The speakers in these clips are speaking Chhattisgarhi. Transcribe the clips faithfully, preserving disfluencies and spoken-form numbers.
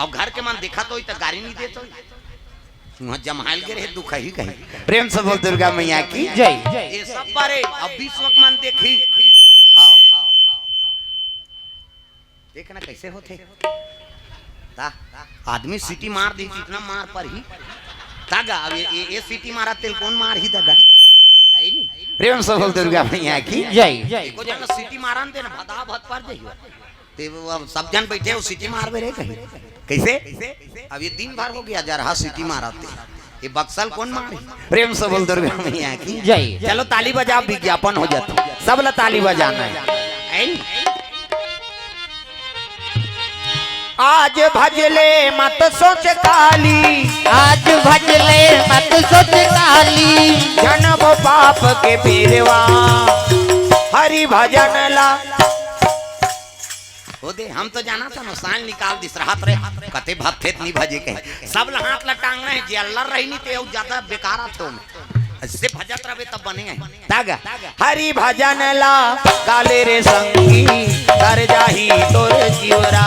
अब घर के मन देखत होही त गारी नहीं देत होही। उहाँ जमायल के रहे दुख ही कहीं। प्रेम से बोल दुर्गा मैया की जय। ये सब बारे अब विश्व के मन देखी। हाँ। देख ना कैसे होथे। ता, आदमी सीटी मार दी, इतना मार पर ही। तागा, अब ये, ये, ये सीटी मारा तेल कौन मार ही दादा? है ही नहीं। प्रेम से बोल दुर्गा मैया की जय। एको जन सीटी मारन दे ना, भदा भद पर जाइयो। ते वो अब सब जन बैठे हो, सीटी मारबे रे कहीं। कैसे? अब ये दिन भर हो गया, जरहा सीटी मारते। ये बक्सल कौन मारे? प्रेम से बोल दुर्गा मैया की जय। चलो ताली बजाओ, विज्ञापन हो जाता। सब ला ताली बजाना है। है नी? आज भजले मत सोच काली। आज भजले मत सोच काली। जनम पाप के पीरवा। हरि भजन ला। ओ दे, हम तो जाना था ना, साल निकाल दिस रहत रे, कते भत्थे नहीं भजे के। सब ला हाथ ला टांगना है, जे अल्लर रही नहीं ते अउ ज्यादा बेकार आथे ओमे। ऐसे भजत रहबे तब बने है। तागा, हरि भजन ला गाले रे संगी, तर जाही तोर जीवरा।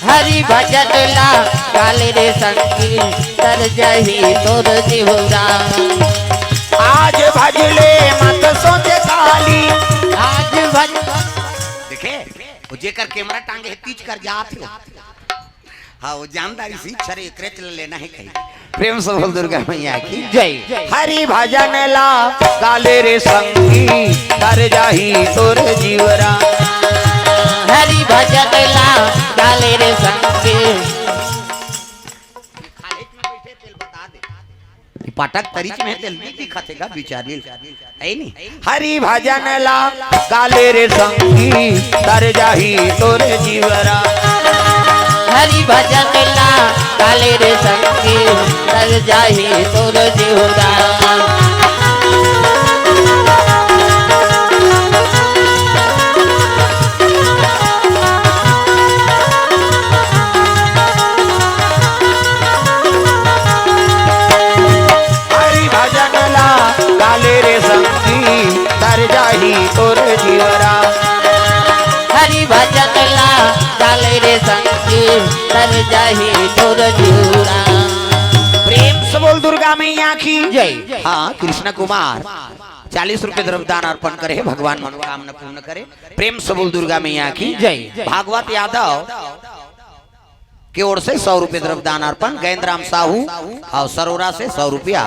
हरि भजन ला गाले रे संगी, तर जाही तोर जीवरा। आज भजले मत सोच काली। आज भज देखे, वो जेकर कैमरा टांगे है, तीज कर जात है। हाँ, वो जानदारी से छरे एकरे चल लेना है कहीं। प्रेम से बोल दुर्गा मैया की जय। हरि भजन ला गाले रे संगी, तर जाही तोर जीवरा। हरि भजन ला गाले रे संगी। खाली में बैठे तेल बता दे। ई पाठक तरीच में तेल भी दिखत हे गा बिचारी। है नी? हरि भजन ला गाले रे संगी, तर जाही तोर जीवरा। हरि भजन ला गाले रे संगी, तर जाही तोर जीवरा। हरि भजन ला गाले रे संगी, तर जाही तोर जीवरा। हरि भजन ला गाले रे संगी, तर जाही तोर जीवरा। प्रेम से बोल दुर्गा मैया की जय। हाँ, कृष्ण कुमार चालीस रुपए द्रव्यदान अर्पण करे हे, भगवान मनोकामना पूर्ण करे। प्रेम से बोल दुर्गा मैया की जय। भागवत यादव के ओर से सौ रुपए द्रव्यदान अर्पण, गैंदराम साहू और सरोरा से सौ रुपया,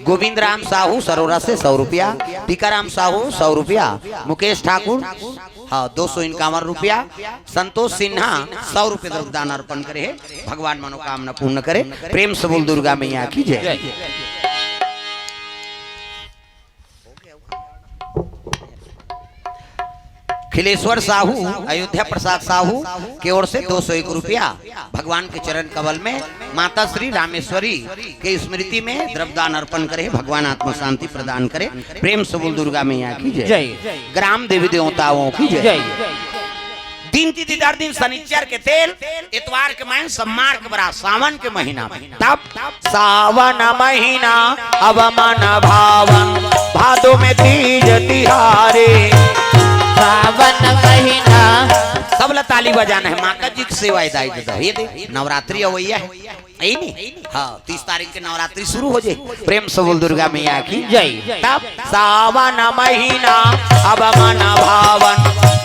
गोविंद राम साहू सरोरा से सौ रुपया, टीकाराम साहू सौ रुपया, मुकेश ठाकुर, हाँ, दो सौ इक्यावन रुपया, संतोष सिन्हा सौ रुपए द्रव्यदान अर्पण करे हे। भगवान मनोकामना पूर्ण करे। प्रेम से बोल दुर्गा मैया की जय। खिलेश्वर साहू, अयोध्या प्रसाद साहू के ओर से दो सौ एक रुपया भगवान के चरण कमल में माता श्री रामेश्वरी के स्मृति में द्रव्यदान अर्पण करे। भगवान आत्मा शांति प्रदान करे। प्रेम से बोल दुर्गा मैया की जय। जय। ग्राम देवी देवताओं की जय। जय। दिन तिथि दर दिन शनिचर के तेल, इतवार के मैं, सोमवार के बरा, सावन के महीना में। तब सावन महीना अब मन भावन, भादो में तीज तिहारे। सावन महीना। सब ला ताली बजाना है, माता जी की सेवा दाई दे दो। ये दे, नवरात्रि अवैया है। यही नहीं? हाँ, तीस तारीख के नवरात्रि शुरू हो जाए। प्रेम से बोल दुर्गा मैया की जय। तब सावन महीना अब मन भावन,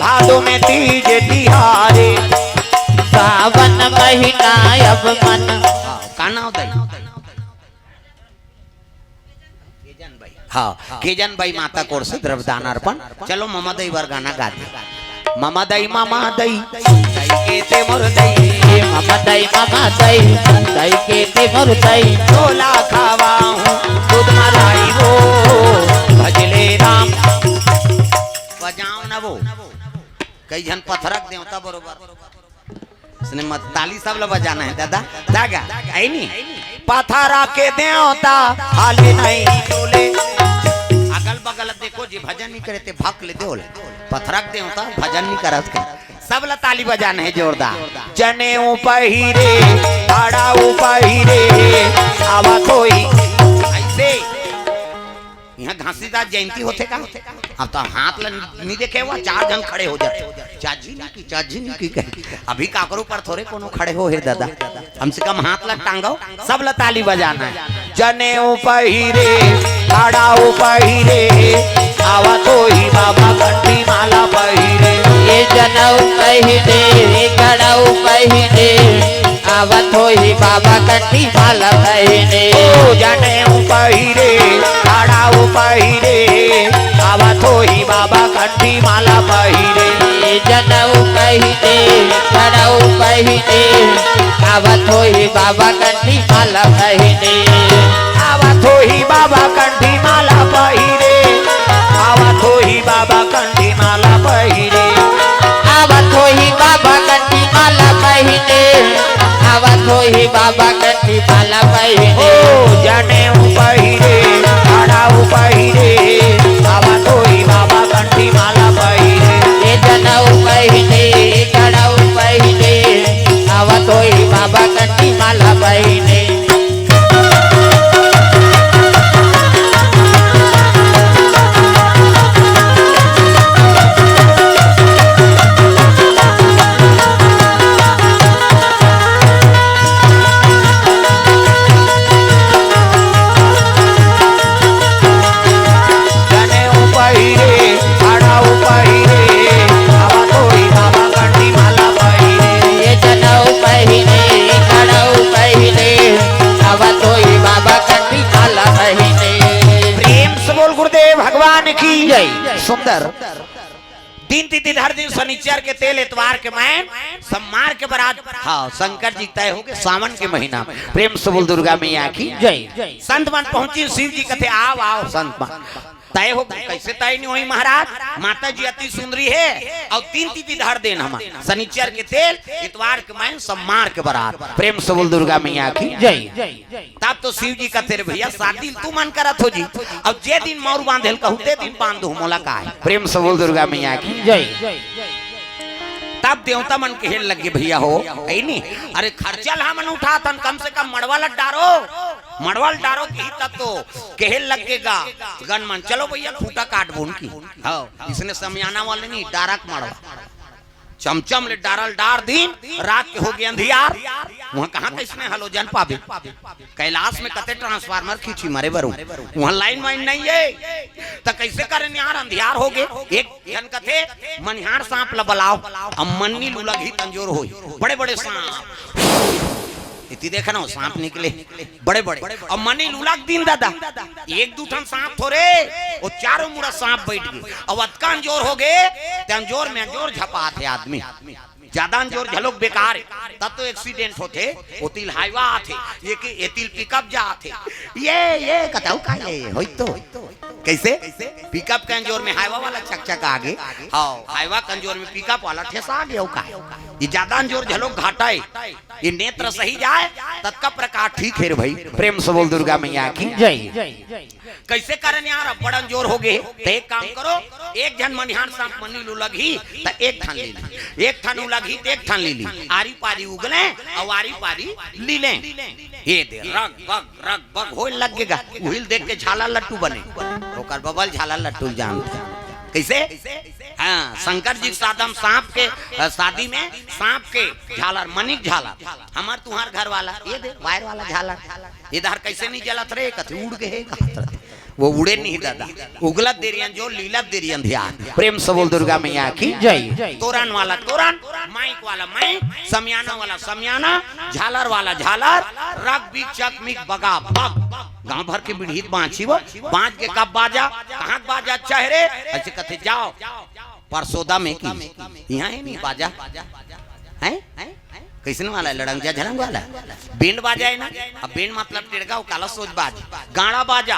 भादो में तीज तिहारे। सावन महीना अब मन। हाँ, का नाम दई? हाँ, केजन बाई माता कोर से द्रव्यदान अर्पण। चलो, ममा दई बर गाना गा दे। ममा दई, ममा दई, दई के ते मोर दई। ममा दई, ममा दई, दई के ते मोर दई। झोला खावा हूँ, दूध मलाई वो, भजले राम। बजाओ ना वो। कई झन पथरक देवता बरोबर। इसने मत ताली सब ला बजाना है दादा। जागा, आई नी? पथरा के देवता हाली नहीं डोले। अगल बगल देखो जी, भजन नहीं करे ते भक ले देवल। पथरक देवता भजन नहीं करत के। सब ला ताली बजाना है जोरदार। जनेऊ पहिरे, आड़ाऊ पहिरे, आवा कोई। ऐसे। यहाँ घासीदास जयंती होथे का? अब तो हाथ ला नी देखे हुआ, चार झन खड़े हो जाथे। चाची नी की, चाची नी की कहे। अभी काकरो पर थोरे कोनो खड़े हो हे दादा। कम से कम हाथ ला टांगो, सब ला ताली बजाना हे। जनेऊ पहिरे, खड़ाऊ पहिरे, आवत होही बाबा कंठी माला पहिरे। ये जनेऊ पहिरे, खड़ाऊ पहिरे, आवत होही बाबा कंठी माला पहिरे। ओ जनेऊ पहिरे, खड़ाऊ पहिरे, आवत होही बाबा कंठी माला पहिरे। ए जनेऊ पहिरे, खड़ाऊ पहिरे, आवत होही बाबा कंठी माला पहिरे। आवत होही बाबा कंठी माला पहिरे, आवत होही बाबा कंठी माला पहिरे। आवत होही बाबा कंठी माला पहिरे, आवत होही बाबा कंठी माला पहिरे। ओ जनेऊ पहिरे, खड़ाऊ पहिरे, आवत होही बाबा कंठी माला पहिरे। ए जनेऊ पहिरे, खड़ाऊ पहिरे, आवत होही बाबा कंठी माला पहिरे। जनेऊ पहिरे, खड़ाऊ पहिरे, आवत होही बाबा कंठी माला पहिरे। ये जनेऊ पहिरे, खड़ाऊ पहिरे, आवत होही बाबा कंठी माला पहिरे। प्रेम से बोल गुरुदेव भगवान की जय। सुंदर। दिन तिथि धर दिन, शनिचर के तेल, एतवार के मैन, सोमवार के बरात। हाँ, शंकर जी तय हो गे सावन के महीना में। प्रेम से बोल दुर्गा मैया की जय। संत मन पहुंची, शिव जी कथे, "आव, आव संत मन।" तय हो गे, कइसे तय नहीं होही महाराज? माता जी अति सुंदरी हे, अउ दिन तिथि धर दिन हमन, शनिचर के तेल, एतवार के मैन, सोमवार के बरात। प्रेम से बोल दुर्गा मैया की जय। तब तो शिव जी कथे, "रे भैया, शादी तुमन करत हो जी, अउ जे दिन मउर बांधे ल कहूं, ते दिन बांध दूं, मोला का हे?" प्रेम से बोल दुर्गा मैया की जय। तब देवता मन कहे लगे, "भैया हो, हे नी, अरे खर्चा ल हमन उठाथन, कम से कम मड़वा ल डारो, मड़वा ल डारो," कही तब तो कहे लगे गा गन मन, "चलो भैया, खूंटा काटबो उनकी।" हाँ, इसने समियाना वाले नहीं, डारक मड़वा। चमचम ले डारल डार दिन, रात के हो गे अंधियार। उहाँ कहाँ कइसने हलोजन पाबे? कैलाश में कते ट्रांसफार्मर खींची मरे बरू, उहाँ लाइन वाइन नहीं हे, त कइसे करन यार, अंधियार हो गे। एक झन कथे, "मनिहार सांप ल बलाव, अब मन्नी लुलगही त अंजोर होही।" बड़े बड़े सांप, इति देखना हो, सांप निकले। बड़े बड़े। अउ मनी लुलग दिन दादा, एक दू ठन सांप थोरे, ओ चारों मुड़ा सांप बइठ गे। अउ अतका अंजोर हो गे, ते अंजोर में अंजोर झपाथे आदमी। जादा अंजोर घलोक बेकार हे, तब तो एक्सीडेंट होथे। ओती ल हाईवा आथे, ये के एती ल पिकअप जाथे। ये, ये कतहु का ये, होई तो। कइसे? पिकअप के अंजोर में हाईवा वाला चकचका गे। हाँ, हाईवा के अंजोर में पिकअप वाला ठेसा गे, अउ का? ये जादा अंजोर घलोक घाटा हे। ये नेत्र सही जाय, ततका प्रकार ठीक हे रे भई। प्रेम से बोल दुर्गा मैया की जय। कइसे करन यार, अब्बड़ अंजोर हो गे। त एक काम करो, एक झन मनिहार सांप मनी लुलगही, त एक ठन ले ली, एक ठन उलगही, त एक ठन ले ली। आरी पारी उगले, अउ आरी पारी लीले। ये दे, रग बग, रग बग होय लग गे गा। उही ल देख के झाला लट्टू बने। ओकर बबल झाला लट्टू ल जानथे। कइसे? हाँ, शंकर जी के साथ हम सांप के, अ, शादी में सांप के झालर, मनिक झालर, हमर तुंहर घर वाला, ये दे, वायर वाला झालर, ये दे कइसे नहीं जलत रे, कथे उड़ गे हे, कहत रथे। वो उड़े नहीं दादा, उगलत देरी अंजोर, लीलत देरी अंधियार। प्रेम से बोल दुर्गा मैया की जय। तोरन वाला तोरन, माइक वाला माइक, समियाना वाला समियाना, झालर वाला झालर, रग बिग चक मिक बगा बग। गांव भर के बिड़हित बांची वो, बांच के कब बाजा, कहाँ के बाजा अच्छा हे रे? अइसे कथे जाव, परसोदा में की, इहाँ हे नहीं बाजा, हैं? कइसन वाला हे? लड़ंगिया झलंग वाला? बेंड बाजा हे ना? अब बेंड मतलब टेड़गा, वो काला सोज बाज, गाड़ा बाजा,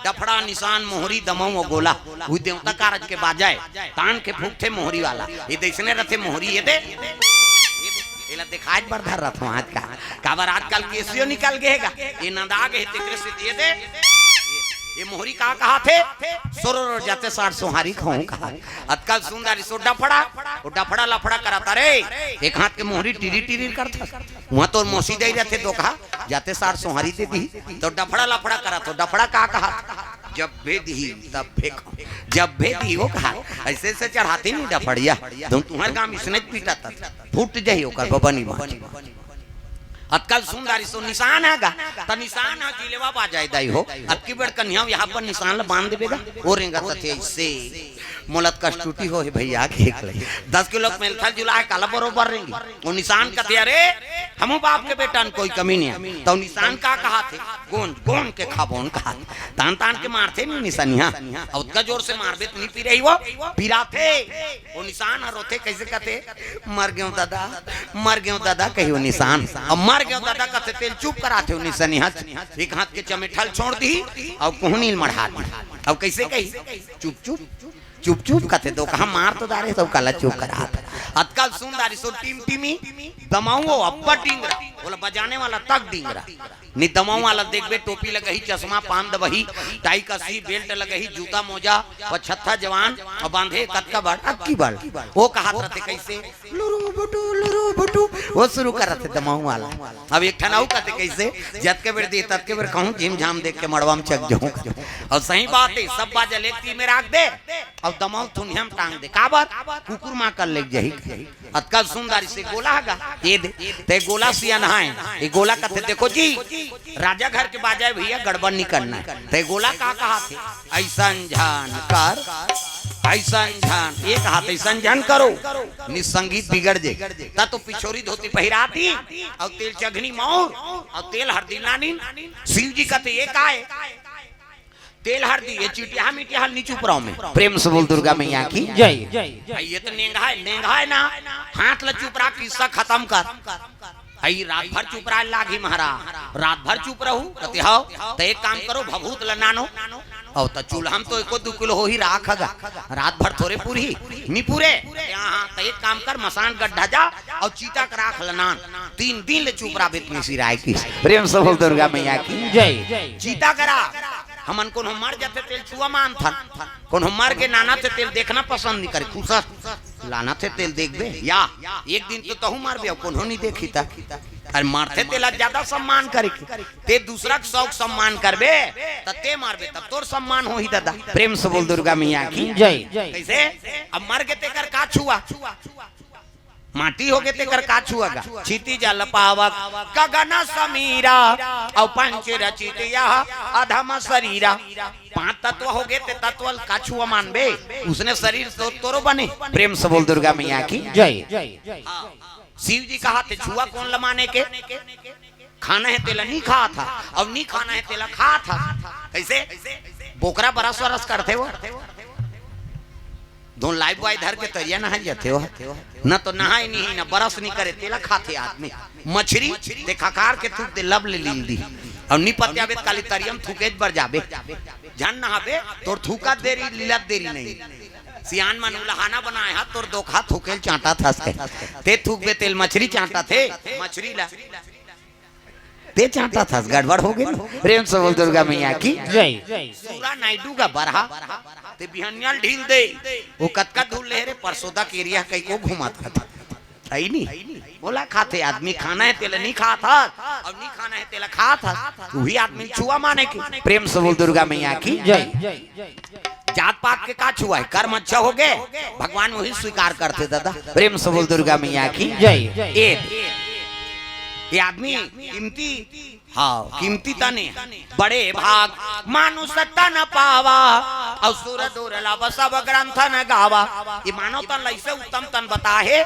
डफड़ा, निसान, मोहरी, दमऊ अउ गोला, वो देवता कारज के बाजा हे। तान के फूंकथे मोहरी वाला, ये दइसने रथे मोहरी, ये दे, ये दे, एला देखाय बर धर रथों आज का, काबर आजकल केसियो निकल गे हे गा, ये नंदा गे हे, तेकरे से ये दे, ये मोहरी का कहाथे? सोरो जाते सार सोहारी खाऊं कहा। अतका सुंदर सो डफड़ा, वो डफड़ा लफड़ा करत हे रे। एक हाथ के मोहरी टिरी टिरी करत हे। उहाँ तोर मौसी दे रथे धोखा, जाते सार सोहारी दे दी, तो डफड़ा लफड़ा करत हो। डफड़ा का कहा? जब भेद ही तब फेंको, जब भेद ही वो कहा, ऐसे ऐसे चढ़ाते नहीं डफड़िया, तुम तुम्हारे गांव इसने पीटा तक फूट जाही ओकर बबनी मार। अतकल सुंदरी सो निशान है गा, त निशान है जिलेवा बाजाय दाई हो। अतकी बेड़ कन्हैया यहाँ पर निशान ल बांध देबे गा, वो रेंगा तथे ऐसे। मोलत कस टूटी हो हे भैया के एक ले। दस किलो के मेलथल जुला है, काला बरोबर रेंगी। वो निशान कथे, "अरे, हमू बाप के बेटा न कोई कमी नहीं है।" तो निशान का कहा थे? "गोंज, गोंज के खाबोन" कहा थे। तान तान के मारथे नहीं निशानिया। अब उतका जोर से मारबे तो नहीं पी रही वो, पिराथे। वो निशान हर होथे, कैसे कथे? "मर गयो दादा, मर गयो दादा," कही वो निशान। अब "मर गयो दादा" कथे तेल चुप कराथे वो निशानिया। एक हाथ के चमेठल छोड़ दी, अब कोहनी ल मढ़ा दी। अब कैसे कही? "चुप चुप, चुप चुप" कथे, तो कहा मार तो डारे, तो काला चुप करा। अतकल सुंदरी सो टीम टीमी दमाऊ अब्बड़ डिंगरा, बोला बजाने वाला तक डिंगरा। नि दमाऊ वाला देखबे, टोपी लगही, चश्मा पान दबही, टाई कसी, बेल्ट लगही, जूता मोजा, पछत्था जवान, और बांधे कतका बड़, अक्की बड़। वो कहा रथे कैसे? "लुरु बुटु, लुरु बुटु", वो शुरू करत हे दमाऊ वाला। अब एक ठन अउ कथे कैसे, "जतके बेर दे, ततके बेर कहूँ, झिम झाम देख के मड़वा में चक जाऊँ।" और सही बात है, सब बाजा लेती में राख दे, और दमाऊ थुनिया में टांग दे। काबर? कुकुर माँ कर ले जही। अतका सुंदर से गोला हगा, ये दे, ते गोला सिया नहाए, ये गोला कथे, देखो जी, राजा घर के बाजा है भैया, गड़बड़ नहीं करना है। ते गोला का कहा थे? "ऐसन झन कर, ऐसन झन", ये कहा थे, "ऐसन झन करो, नि संगीत बिगड़ जे।" ता तो पिछोरी धोती पहिरा दी, और तेल चघनी मौर, और तेल हरदी लानी। शिव जी कथे, "ये का है?" तेल हरदी, ये चिटिया मिटिया हल नी चुप रहो में। प्रेम से बोल दुर्गा मैया की जय। आ, ये तो नेंगा है, नेंगा है ना, हाथ ल चुप रहा, किस्सा खत्म कर। आई रात भर चुप रहा लागी महाराज, रात भर चुप रहू, कते हो, तो एक काम करो, भभूत ल नानो, और तो चूल्हा में तो एको दू किलो हो ही राख हगा, रात भर थोरे पूरी, नी पूरे, यहाँ तो एक काम कर, मसान गड्ढा जा, और चीता के राख ल नान, तीन दिन ले चुप रहा बेतनी सिराय की। प्रेम से बोल दुर्गा मैया की जय। चीता के राख, हमन कोनो मर जाथे तेल छुआ मानथन, कोनो मर के नाना थे तेल देखना पसंद नहीं करे, खुसर लाना थे तेल देखबे या एक दिन तो तहू मारबे, कोनो नहीं देखी ता। अरे मारथे तेला ज्यादा सम्मान करे के, ते दूसरा के शौक सम्मान करबे, त ते मारबे तब तोर सम्मान होही दादा। प्रेम से बोल दुर्गा मैया की जय। कैसे? अब मर के तेकर का छुआ? माटी होगे तेकर का छुआ गा? क्षितिज जल पावक गगन समीरा, और पंच रचित यह अधम शरीरा। पांच तत्व होगे ते तत्व ल का छुआ मानबे? उसने शरीर तो तोरो बने। प्रेम से बोल दुर्गा मैया की जय। हाँ। शिव जी कहा थे छुआ कौन ल माने के? खाना है तेला नी खात हस, और नी खाना है तेला खात हस। कैसे? बोकरा बरस वरस करथे वो। धोन लाइफ बॉय धर के तरिया नहाय जाथे हो, न तो नहाय नहीं, न बरस नहीं करे, तेला खाथे आदमी। मछरी ते खकार के थूक दे, लब ले लील दी। और नी पत्या बेत काली तरिया में थूके बर जाबे, झन नहाबे, तोर थूका देरी, लीला देरी नहीं। सियान मन उलहाना बनाए हा, तोर दोखा थूकेल चांटा थस के। ते थूकबे तेल मछरी चांटा थे, मछरी ला। ते चांटा थस, गड़बड़ हो गई। प्रेम से बोल दुर्गा मैया की जय। सूरा नायडू का बरहा, ते बिहनिया ल ढील दे। वो कतका धूल ले रे, परसोदा के एरिया कई को घुमात रहता। आई नी? बोला खाथे आदमी, खाना है तेला नी खात हस, और नी खाना है तेला खात हस, तू ही आदमी छुआ माने के। प्रेम से बोल दुर्गा मैया की जय। जात पात के का छुआ है, कर्म अच्छा हो गए, भगवान वही स्वीकार करथे दादा। प्रेम से बोल दुर्गा मैया की जय। ए, ये आदमी कीमती, हाँ, कीमती तने, बड़े भाग मानुष तन पावा, और सुर दुर्लभ सब ग्रंथ न गावा। ये मानव तन ला ऐसे उत्तम तन बता है,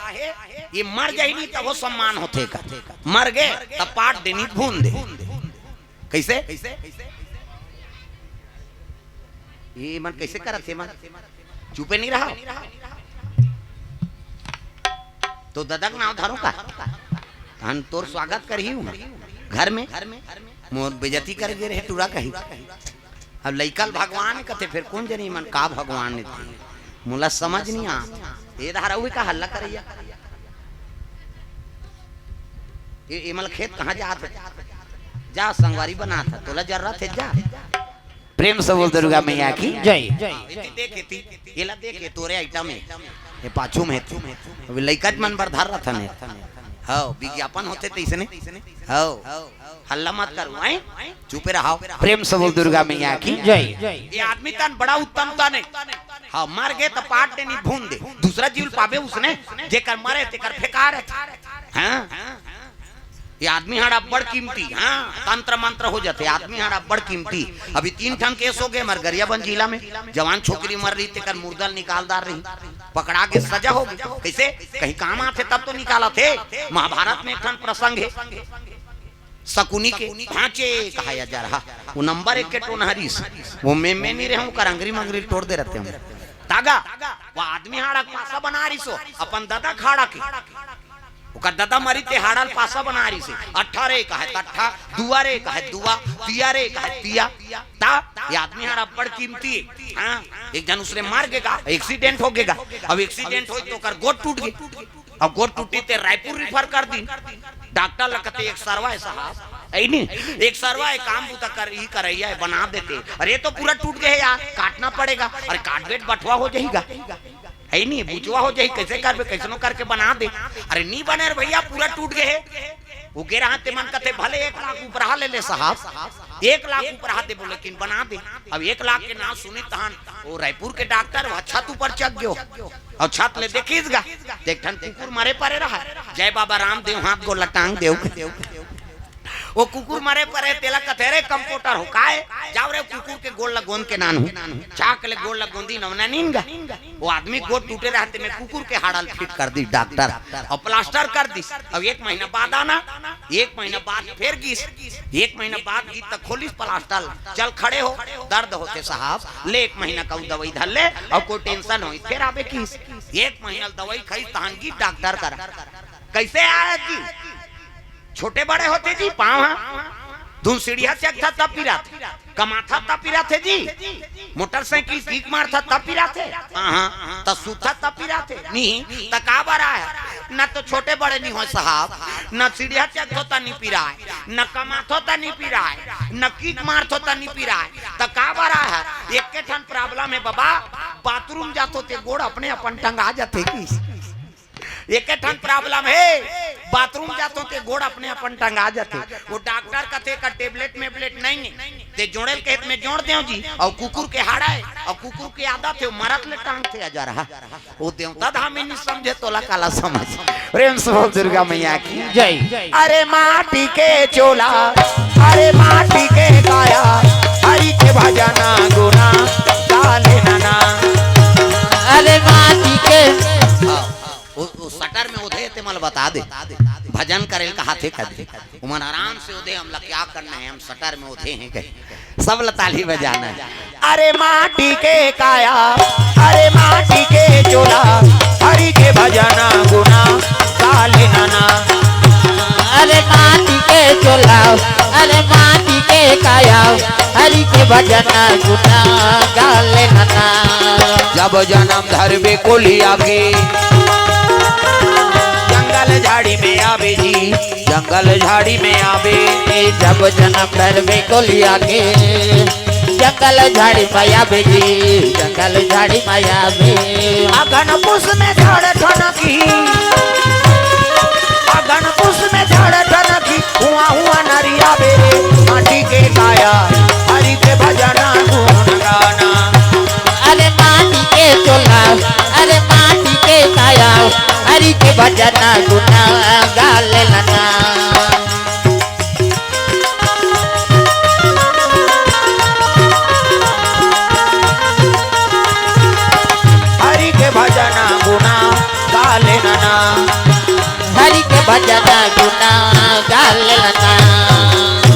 ये मर जाही नहीं तब वो सम्मान होथे का, मर गए तब पाट देनी भून दे। कैसे? ये मन कैसे करत हे मन? चुपे नहीं रहा। तो ददक नाव धरो का? तहन तोर स्वागत करही हूँ घर में। मोर बेजती कर गे रहे टूरा कही। अब लइका ल भगवान कथे, फिर कौन जनी मन का भगवान ने थे? मोला समझ नहीं आ। ये धारा हुई का हल्ला करैया? ये, ये मन खेत कहाँ जात हे? जा संगवारी बनात हे, तोला जरूरत हे जा। प्रेम से बोल दुर्गा मैया की जय। एती देख, एती, एला देख, ये तोरे आइटम हे, ये पाछू में हे। अभी लइका मन बर धर रहा था ने। हव, विज्ञापन होथे तइसने। हव, हल्ला मत करू, हैं? चुपे रहा। प्रेम से बोल दुर्गा मैया की जय। ये आदमी तन बड़ा उत्तम तन हे। हाँ, मर गे त पाट दे, नहीं भून दे। दूसरा जीव ल पाबे उसने, जेकर मरे तेकर फेंका रथे। हाँ? ये आदमी हाड़ा बड़ कीमती, हाँ, तंत्र मंत्र हो जाथे, आदमी हाड़ा बड़ कीमती। अभी तीन ठन केस हो गे हमर गरियाबंद जिला में, जवान छोकरी मर रही, तेकर मुर्दा ल निकाल डार रही, पकड़ा के सजा हो गे। कइसे? कहीं काम आथे तब तो निकालत हे। महाभारत में एक ठन प्रसंग हे, शकुनी के भांचे कहाया जा रहा, वो नंबर एक के टोनहरीस, वो में, में नहीं रहे, ओकर अंगरी मंगरी टोर दे रथे हम। तागा, वो आदमी हाड़ा के पासा बना रही सो, अपन ददा खाड़ा के। ओकर ददा मरी ते हाड़ा ल पासा बना रही से। अट्ठा रे कहे तट्ठा, दुआ रे कहे दुआ, तिया रे कहे तिया। ता, ये आदमी हाड़ा बड़ कीमती हे। हाँ, एक झन उसने मर गेगा, एक्सीडेंट हो गेगा। अब एक्सीडेंट होई तो ओकर गोड़ टूट गे। अब गोड़ टूटी ते रायपुर रिफर कर दी। डॉक्टर ल कथे एक सरवा हे साहब, ऐ नी, एक सरवा हे, काम बूता कर, ई करैया हे, बना देते। अरे, ये तो पूरा टूट गे हे यार, काटना पड़ेगा। अरे, काटबे त बठवा हो जाहीगा, हे नी, बुचवा हो जाही, कइसे करबे, कइसनो करके बना दे। अरे, नी बने रे भइया, पूरा टूट गे हे। वो गे रहा ते मन कथे, भले एक लाख उपराहा ले ले साहब, एक लाख उपराहा दे बोले, लेकिन बना दे। अब एक लाख के नाम सुनी तहन, वो रायपुर के डॉक्टर, वो छत ऊपर चढ़ गयो। अउ छत ले देखिस गा, त एक ठन कुकुर मरे परे रहा, जय बाबा रामदेव, हाथ गोड़ ल टांग देव। वो कुकुर मरे परे, तेला कथे, "रे कंपाउंडर हो, काय? जाव रे कुकुर के गोड़ ल गोंद के लानहू।" छाक ले गोड़ ल गोंदी नवना नीन गा। वो आदमी गोड़ टूटे रहा ते में कुकुर के हाड़ा ल फिट कर दी डॉक्टर, अउ प्लास्टर कर दिस। अब एक महीना बाद आना, एक महीना बाद फेर गिस, एक महीना बाद गिस त खोलिस प्लास्टर ल, चल खड़े हो, दर्द होथे साहब, ले एक महीना का दवाई धर ले, अउ कोई टेंशन होई, फेर आबे किस। एक महीना ल दवाई खाइस, तहन गिस डॉक्टर करा। कइसे आय जी? छोटे बड़े होथे जी, पाँव ह धुन सीढ़िया चघथा तब पिराथे, कमाथा तब पिराथे जी, मोटरसाइकिल किक मारथा तब पिराथे। हाँ, त सुतथा तब पिराथे। नहीं, त का बर आय? न तो छोटे बड़े नहीं होय साहब, न सीढ़िया चघथो त नहीं पिराय, न कमाथो त नहीं पिराय, न किक मारथो त नहीं पिराय, त का बर आय? एके ठन प्रॉब्लम हे बाबा, बाथरूम जाथो ते गोड़ अपने अपन टंगा जाथे किस। एके ठन प्रॉब्लम हे, बाथरूम जाथो ते गोड़ अपने अपन टंगा जाथे। वो डॉक्टर कथे का टेबलेट मेबलेट नहीं हे, ते जोड़े ल कहे त में जोड़ देव जी। अउ कुकुर के हाड़ा हे, अउ कुकुर के आदत हे, मरत ले टांगथे अजरहा। वो देवता धामी नहीं समझे, तोला काला समझ। प्रेम से बोल दुर्गा मैया की जय। अरे माटी के चोला, अरे माटी के काया, हरि के भजना गुना गाले नना। अरे माटी के हाँ, वो, वो शटर में ओधे हे ते मला बता दे, भजन करे ल कहाथे कदे। उमन आराम से ओधे, हमला क्या करना हे, हम शटर में ओधे हैं कहे। सब ल ताली बजाना हे। अरे माटी के काया, अरे माटी के चोला, हरि के भजना गुना गाले नना। अरे माटी के चोला, अरे माटी के काया, हरि के भजना गुना गाले नना। जब जनम धरबे कोलिया के, जंगल झाड़ी में आबे जी, जंगल झाड़ी में आबे। जब जनम धरबे कोलिया के, जंगल झाड़ी में आबे जी, जंगल झाड़ी में आबे। अगन पुस में झाड़ ठनकी, अगन पुस में झाड़ ठनकी, हुआ हुआ नरिया बे रे, माटी के काया, हरि के भजना गुण गाना। अरे माटी के चोला, अरे माटी के काया, हरि के भजना गुण गाले नना। हरि के भजना गुना गाले नना। हरि के भजना गुना गाले नना।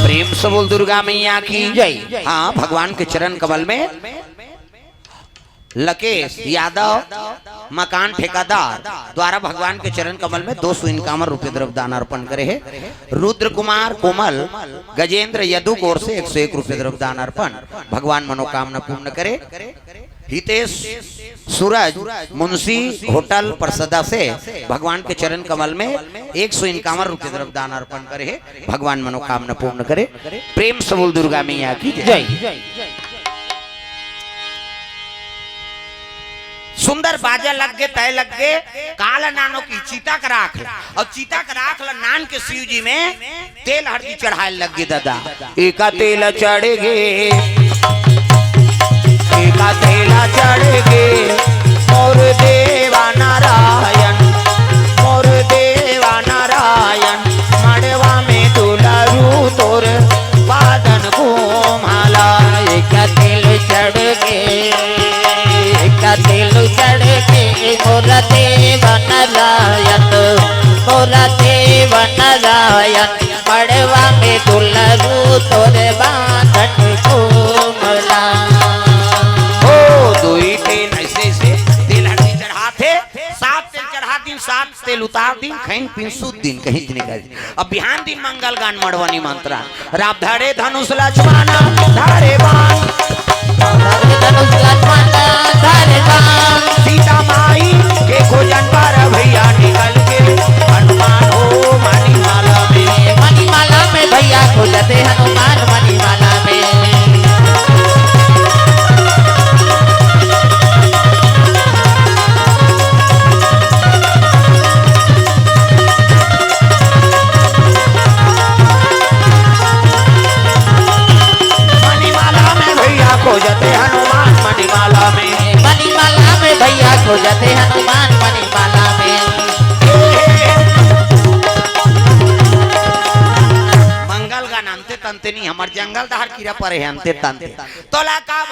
प्रेम से बोल दुर्गा मैया की जय। हाँ, भगवान के चरण कमल में लकेश यादव, मकान ठेकेदार द्वारा भगवान के चरण कमल में दो सौ इनकावन रुपये द्रव्य दान अर्पण करे हे। रुद्र कुमार कोमल, गजेंद्र यदु की ओर से एक सौ एक रुपये द्रव्य दान अर्पण। भगवान मनोकामना पूर्ण करे। हितेश सूरज, मुंशी होटल परसदा से भगवान के चरण कमल में एक सौ इनकावन रुपये द्रव्य दान अर्पण करे हे। भगवान मनोकामना पूर्ण करे। प्रेम से बोल दुर्गा मैया की जय। जय। सुंदर बाजा लग गे, तय लग गे, काला नानो कि चिता के राख ल, अउ चिता के राख ल नान के शिव जी में तेल हरदी चढ़ाए लग गे दादा। एका तेल चढ़ गे, एका तेल चढ़ गे, मोर देवा नारायण, मोर देवा नारायण, मड़वा में दुलरू तोर बादन घूमला। एका तेल चढ़ गे, एका तेल चढ़ गे, मोर देवा नारायण, मोर देवा नारायण, मड़वा में दुलरू तोर बादन घूमला। ओ, दुई ठे अइसे, अइसे तेल हरदी चढ़ाथे, सात तेल चढ़ा दिन, सात तेल उतार दिन, खइन पिन सुत दिन, कहीं निकल। अब बिहान दिन मंगल गान मड़वा निमंत्रण। राम धरे धनुष लक्ष्मण धरे बाण। धरे धनुष लक्ष्मण धरे बाण। सीता माई के खोजन पर भैया निकल के हनुमान हो मणिमाला में। मणिमाला में भैया खोजते हनुमान मणिमाला में। मणिमाला में भैया खोजते हनुमान मणिमाला में। मणिमाला में भैया खोजते हनुमान मणिमाला में। मंगल गान अंते तंते नहीं, हमर जंगल डहर कीरा परे हे अंते तंते। तोला का